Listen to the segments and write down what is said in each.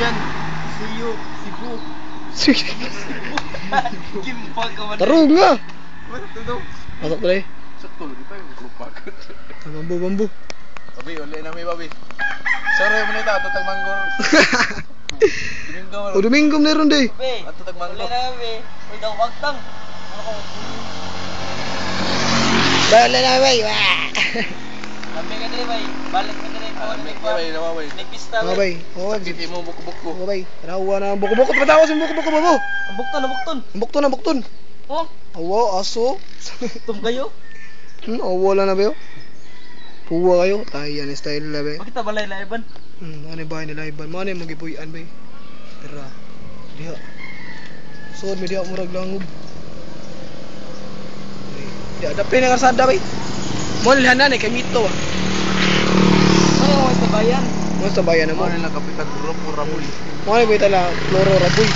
Dyan. See you, Cebu. Gimpag ka man. Tarong nga. Wala to daw. Pasok tuloy. Sakto, di pa yung pagod. Ah, bambu, bambu. Babi, uli na mi, babi. Sorry mo na ito, ato tag manggo. Domingo O Domingo na ron day. Be, Ato tag manggo. uli na be. Uy, daw wagtang. Ano ko? Bala na bay. Wah. Lamig ka diri bay. Balik ka diri. Ah, may bay, nawa bay. May pista Mga bay. bay. Oh, Sakit imo buko-buko. mga bay. Tanawa na ang buko-buko. Tumatawa sa buko-buko babo. Ang bukton, ang bukton. Ang bukton, ang bukton. Oh, Awa, aso. tum kayo. Awa lang na ba yun? Puwa kayo. Tayo yan, style na ba? Bakit ta balay laiban? Ano ba nila iban? Ano yung magipuy-an ba? Tara. Diha. Suod mi diha murag langob. Diha, dapin na karsada bay. Mo nilhanan eh, kay Mito ah. Ano mo sa bayan? Mo sa bayan na mo. Mo nila kapitan grupo Ramul. Mo ni ba tala Floro Raboy.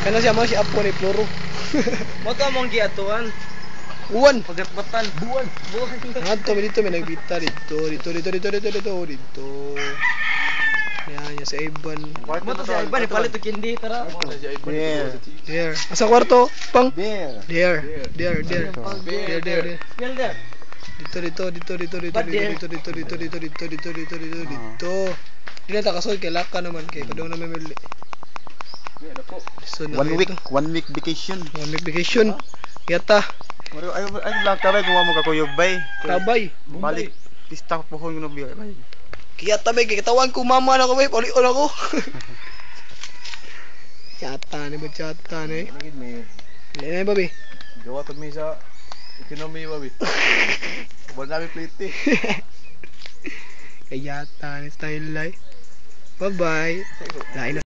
Kana siya mo si Apo ni Floro. Mo to among giatuan. Uwan. Pagatbatan. Buwan. Buwan. Ngadto mi dito mi nagbita dito dito dito dito dito dito dito. Yan, yan si Ivan. Mo to sa Iban ipalit og kindi tara. Mo na si Ivan. There. There. Asa kwarto? Pang. There. There. There, there. There, there, there. Spill there. Dito, dito, dito, dito, dito, But there. dito, dito, dito, dito, dito, dito, dito, dito, dito. Di na takasod kay laka naman kay padung na may muli. So, na One week, one week vacation. One week vacation. Yata. Maro ay ay lang tabay kung mo kakuyog bay. Tabay. Balik pista pohon kuno bay. Kaya tabay kay katawan ko mama na ko bay, palion ako. Yata ni ba yata ni. Nagid mi. Dili na babi. Gawa to mi sa economy babi. Wala nami plate. Kaya yata ni style lai. Bye bye. Lain na.